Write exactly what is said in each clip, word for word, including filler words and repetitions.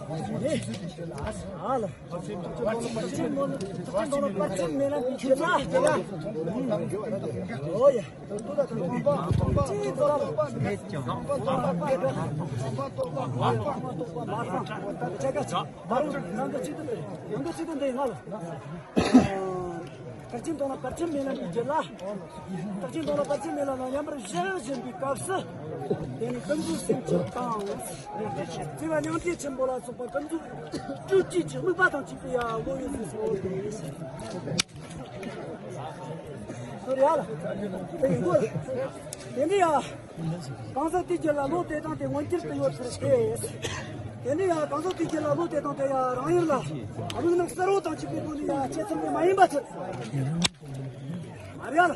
ཨ་ལ། ཨོ་ཡ། ཐེག་ཆེན་དོན་ལ་བར་ཆད་མེད་ལམ་གྱི་རྒྱུད་ལ། ཐེག་ཆེན་དོན་ལ་བར་ཆད་མེད་ལམ་ལ་ཡར་མར་བཞེངས་བཞིན་པའི་སྐབས་སུ། དེ་ནས་ཀུན་རྫོབ་སེམས་བསྐྱེད་དང་། བརྩེ་བ་མྱང་འདས་ཆེན་པོ་ལ་སོགས་པ་ཀུན་རྫོབ་སྤྲོས་བྲལ་གྱི་དམིགས་པ་དང་བཅས་པའི་ཡ་བློ་ཡོད་ཟེར་སོ། ཨོ་ཡ་ལ། དེ་ཡིན་དགོས། དེ་ནས་ཡ། གང་ཟག་དེའི་རྒྱུད་ལ་བློ་དེ་དང་དེ་མངོན་གྱུར་དུ་ཡོད་ཚུལ་ཏེ། དེ་ནས་ཡང་གང་ཟག་དེའི་རྒྱུད་ལ་བློ་དེ་དང་དེ་ཡང་རང་ཡུལ་ལ་དམིགས་རྣམ་གསལ་བོ་དང་གཅིག་པའི་སྒོ་ནས་ཡང་དཔྱད་མཚམས་ནས་མ་ཡིན་པ་ཚུལ། མ་རེད་ལ།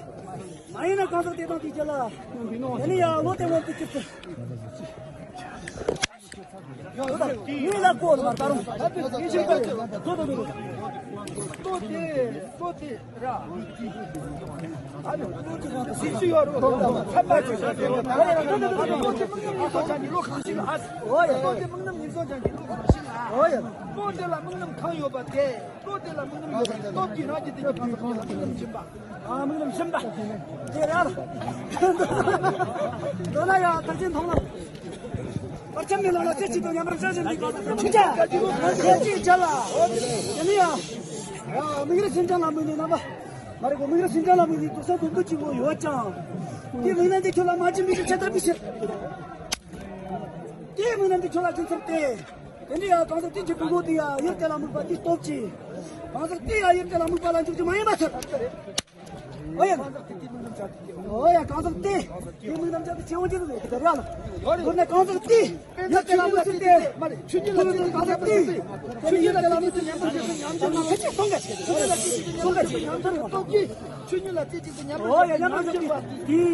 མ་ཡིན་ན་གང་ཟག་དེ་དང་དེའི་རྒྱུད་ལ། དེ་ནས་ཡང་བློ་དེ་མངོན་དུ་གྱུར་ཏེ། ངེས་ལ་གོ་ལ་མ་ད་རུང་ད་དེ་ངེས་ཤེས་པ་ལ་ལོ་དོ་དོ་དོ། ལོ་དེ་ལོ་དེ་ར། ཨ་ནི་ལོ་དེ་ར་སྲིད་ཞུ་ཡོད་རོ། ཚད་མ་ཆོས་ཅན། ལོ་དེ་དམིགས་རྣམ་ཉེར་བཟང་ཅན་གྱི་ལོ་གང་ཞིག་ལ། ཨོ་ཡ། ལོ་དེ་དམིགས་རྣམ་ཉེར་བཟང་ཅན་གྱི་ལོ་གང་ཞིག་ལ། ཨོ་ཡ། ལོ་དེ་ལ་དམིགས་རྣམ་གང་ཡོད་པ་དེ། ལོ་དེ་ལ་དམིགས་རྣམ་ཡོད་པ་དེ་སྟོབས་ཀྱིས་རང་གི་དེ་ཉིད་ཀྱང་དམིགས་རྣམ་སྦྱིན་པ། ཨ་དམིགས་རྣམ་སྦྱིན་པ། དེ་ར་ལ། མདོར་ན་ཡང་ཐེག་ཆེན་མཐོང་ལམ། བར་ཆད་མེད་ལམ་ལ་རྩེ་གཅིག་ཏུ་མཉམ་པར་བཞག་བཞིན་པའི་སྐབས་སུ་ཁྱེད་ཅག་ཁྱེད་ཅིག་བྱ་ལ། དེ་ནི་ཡང་། ཨ་དམིགས་རིམ་སེམས་ཅན་ལ་དམིགས་ནས་རྣམ་པ། མ་རེད་གོ། དམིགས་རིམ་སེམས་ཅན་ལ་དམིགས་ནས་དུག་གསུམ་སྡོམ་པ་གཅིག་པོ་ཡོད་ཀྱང་། དེ་དམིགས་རྣམ་དེ་ཁྱོད་ལ་མ་སྦྱིན་པའི་ཕྱིར་ཁྱད་ལྟར་པའི་ཕྱིར། དེ་དམིགས་རྣམ་དེ་ཁྱོད་ལ་སྦྱིན་ཚུལ་ཏེ། དེ་འདྲ་ཡང་གང་ཟག་དེ་གཅིག་པུ་ལོ་དེ་ཡང་ཡུལ་དེ་ལ་དམིགས་པ་དེ་སྟོབས་ཀྱིས། གང་ཟག་དེ་ཡང་ཡུལ་དེ་ལ་དམིགས་པ་ལ་འཇུག་རྒྱུ་མ་ཡིན་པ་ཚུལ། ཨོ་ཡ། ཨོ་ཡ། གང་ཟག་དེ། དེ་དམིགས་རྣམ་ཅན་དེ་ཆེ་བོ་ཅི་ཟིག་རེད་དེ་ར་ལ། མདོར་ན་གང་ཟག་དེ། ཡུལ་དེ་ལ་དམིགས་ཚུལ་དེ། མ་རེད། ཆོས་ཉིད་ལ་གང་ཟག་དེ། དེ་ནི་ཡུལ་དེ་ལ་དམིགས་ཚུལ་ཉམས་པར་འགྱུར་ཏེ་ཉམས་འགྱུར་མ་ཁ་ཅིག་སོང་ག་ཆོས་ཉིད་ལ་དེ་ཅིག་ཏུ་ཉམས་པར་འགྱུར་ཏོག་གི། ཆོས་ཉིད་ལ་དེ་ཅིག་ཏུ་ཉམས་པར་འགྱུར་ཏོག་གི།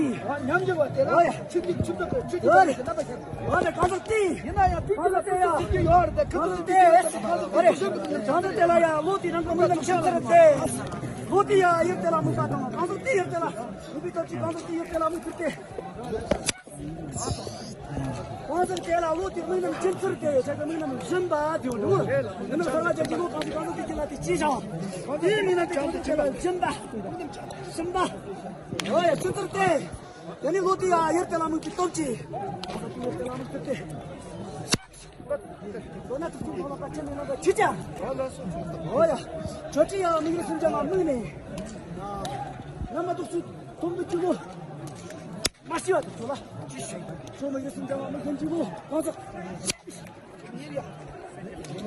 ཉམས་འགྱུར་བ་དེ་ལ་ཆོས་ཀྱི་ཆུ་ཚོད་ཀྱི་ཆོས་ཀྱི་ཚོད་ཀྱི་རྣམ་པ་ཤར། འོ་ན་གང་ཟག་དེ། ཡིན་ན་ཡང་དུས་ཀྱི་ལ་དེ་ཡང་དུས་ཀྱི་ཡོད་རེད་དེ་གང་ཟག་དེ་གང་ཟག་དེ་ལ་ཡང་བློ་དེ་རང་གི་མིག་ལ་ཆགས་ཚར་ཏེ། བློ་དེ་ཡང་ཡུལ་དེ་ལ་དམིགས་པ་དང་གང་ཟག་དེ་ཡུལ་དེ་ལ་དམིགས་པའི་སྟོབས་ཀྱིས་གང་ཟག་དེ་ཡུལ་དེ་ལ་དམིགས་ཚུལ་ཏེ། གང་ཟག་དེ་ལ་བློ་དེ་དམིགས་རྣམ་སྦྱིན་ཚུལ་ཏེ་ཆགས་ཀྱི་དམིགས་རྣམ་སྦྱིན་པ་དེ་འོ་འདུག་ཡིན་ན་གསང་སྔགས་ཀྱི་བློ་གང་ཟག་གང་ཟག་དེ་ཅི་ལ་དེ་ཅི་བྱ་བ། དེ་མིན་ན་དེ་གང་ཟག་དེ་ལ་སྦྱིན་པ། སྦྱིན་པ། འོ་ཡ་སྦྱིན་ཚུལ་ཏེ། དེ་ནི་བློ་དེ་ཡང་ཡུལ་དེ་ལ་དམིགས་པའི་སྟོབས་ཀྱིས། ཡུལ་དེ་ལ་དམིགས་ཏེ། མདོར་ན་ཐུགས་སུ་མཐོང་ལ་བར་ཆད་མེད་ལམ་པ་ཁྱེད་ཅག་ཨོ་ཡ། ཁྱོད་ཀྱིས་ཡང་དམིགས་རིམ་སེམས་ཅན་ལ་དམིགས་ནས། ཡང་མ་ཐུགས་སུ་མཐོང་དུ་བཅུག་གོ། མ་ཤི་བ་དེ་ཚོ་ལ། ཁྱོད་དམིགས་རིམ་སེམས་ཅན་ལ་དམིགས་ནས་བཅུག་གོ། གང་ཟག་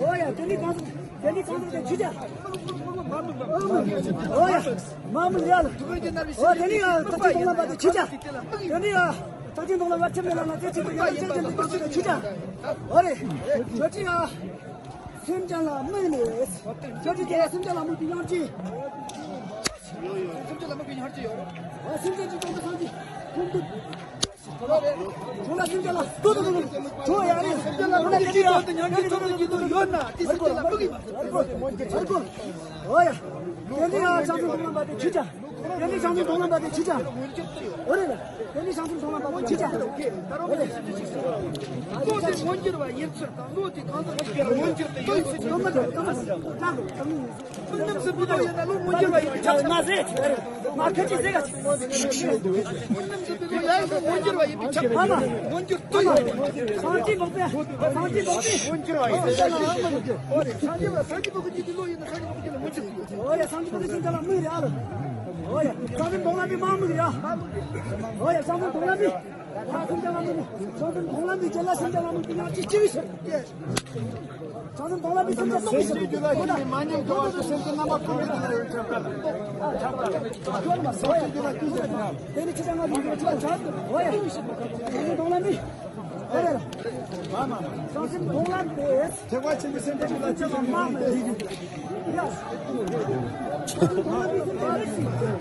ཨོ་ཡ། དེ་ནི་གང་ཟག་དེ་ནི་གང་ཟག་དེ་ཁྱེད་ཅག་ཨོ་ཡ། མ་མི་རེད་ལ། ཨོ་དེ་ནི་ཡང་ཐག་གཅོད་གཏོང་ལམ་པ་དེ་ཁྱེད་ཅག་དེ་ནི་ཡང་ཐག་གཅོད་གཏོང་ལམ་པ་ཁྱེད་མེད་ལ་ང་ཚེ་ཚེ་དུ་ཡང་ཁྱེད་ཅག་དེ་ཁྱེད་ཅག་ཨོ་རེད། ཁྱེད་ཅག་ཡང་སེམས་ཅན་ལ་དམིགས་ནས། ཁྱེད་ཅག་ཡང་སེམས་ཅན་ལ་དམིགས་པའི་སྙིང་རྗེ། སེམས་ཅན་ལ་དམིགས་པའི་སྙིང་རྗེ་ཡོད་རེད། ཨོ་སེམས་ཅན་གྱི་དོན་དུ་སངས་རྒྱས་ཀུན་ཏུ། ཁྱོད་ལ་སེམས་ཅན་ལ་ཏོག་ཏོག་ཏོག་ཏོག་ཁྱོད་ཡ་རེད། སེམས་ཅན་ལ་དམིགས་ནས་ཀྱི་དོན་དུ་སྙིང་རྗེ་ཐོབ་པའི་ཀྱི་དོན་ཡོད་ན་དེ་སེམས་ཅན་ལ་དམིགས་ཡིན་པ། ཨོ་ཡ། དེ་འདི་ཡང་བྱང་སེམས་མཐོང་ལམ་པ་དེ་ཁྱེད་ཅག་དེ་འདི་བྱང་སེམས་མཐོང་ལམ་པ་དེ་ཁྱེད་ཅག་ཨོ་རེད་ལ། དེ་འདི་བྱང་སེམས་མཐོང་ལམ་པ་དེ་ཁྱེད་ཅག་ཨོ་རེད། བློ་དེ་མངོན་གྱུར་བ་ཡིན་ཚུལ་དང་བློ་དེ་གང་ཟག་གི་མངོན་གྱུར་དུ་ཡོད་ཚུལ་གྱི་དམིགས་རྣམ་སེམས་པའི་བློ་ཡིན་ན་བློ་མངོན་གྱུར་བ་ཡིན་པའི་ཆ་ནས། ང་ཟེར། ང་ཁྱེད་ཀྱིས་ཟེར་ག་མངོན་གྱུར་བ་ཡིན་པའི་ཆ་ནས། མངོན་གྱུར་དུ་ཡོད། སངས་རྒྱས་མགོན་པོས། སངས་རྒྱས་མགོན་པོས། མངོན་གྱུར་བ་ཡིན་པའི་ཆ་ནས། སངས་རྒྱས་པ་སངས་རྒྱས་པ་གི་ལུགས་ཡིན་ན་སངས་རྒྱས་པ་གི་ལུགས་མངོན་གྱུར་དུ་ཡོད། ཨོ་ཡ་སངས་རྒྱས་པ་གི་སེམས་ཅན་ལ་དམིགས་རེད་ཨ་ལོ། ཨོ་ཡ་བྱང་སེམས་མཐོང་ལམ་པའི་མ་དམིགས་རེད་ཨ། ཨོ་ཡ་བྱང་སེམས་མཐོང་ལམ་པའི། བྱང་སེམས་མཐོང་ལམ་པའི་རྒྱལ་ལ་སེམས་ཅན་ལ་དམིགས་པའི་ཡང་ཅི་ཅི་བྱེད། བྱང་སེམས་མཐོང་ལམ་པའི་སེམས་ཅན་སེམས་ཅན་རྒྱུད་ལ་ཞུགས་ནས་མ་ཉམས་འགྱུར་བ་དེ་སེམས་ཅན་རྣམ་པ་ཀུན་གྱི་རྒྱུད་ལ་ཡོད་ཅེས་པ་དང་། སེམས་ཅན་རྒྱུད་ལ་ཀུན་གྱི་རྒྱུད་ལ། དེ་ནི་ཅི་ཙམ་ང་ཚོ་འགྱུར་བ་ཆགས་ཆགས་ཏེ། ཨོ་ཡ། བྱང་སེམས་མཐོང་ལམ་པའི། ཨོ་ཡ། བྱང་སེམས་མཐོང་ལམ་པའི། ཐེག་པ་ཆེན་པོའི་སེམས་ཅན་རྒྱུད་ལ་ཅི་ཙམ་མང་མོད། ཡ། བྱང་སེམས་མཐོང་ལམ་པའི་སེམས་ཅན་རེད།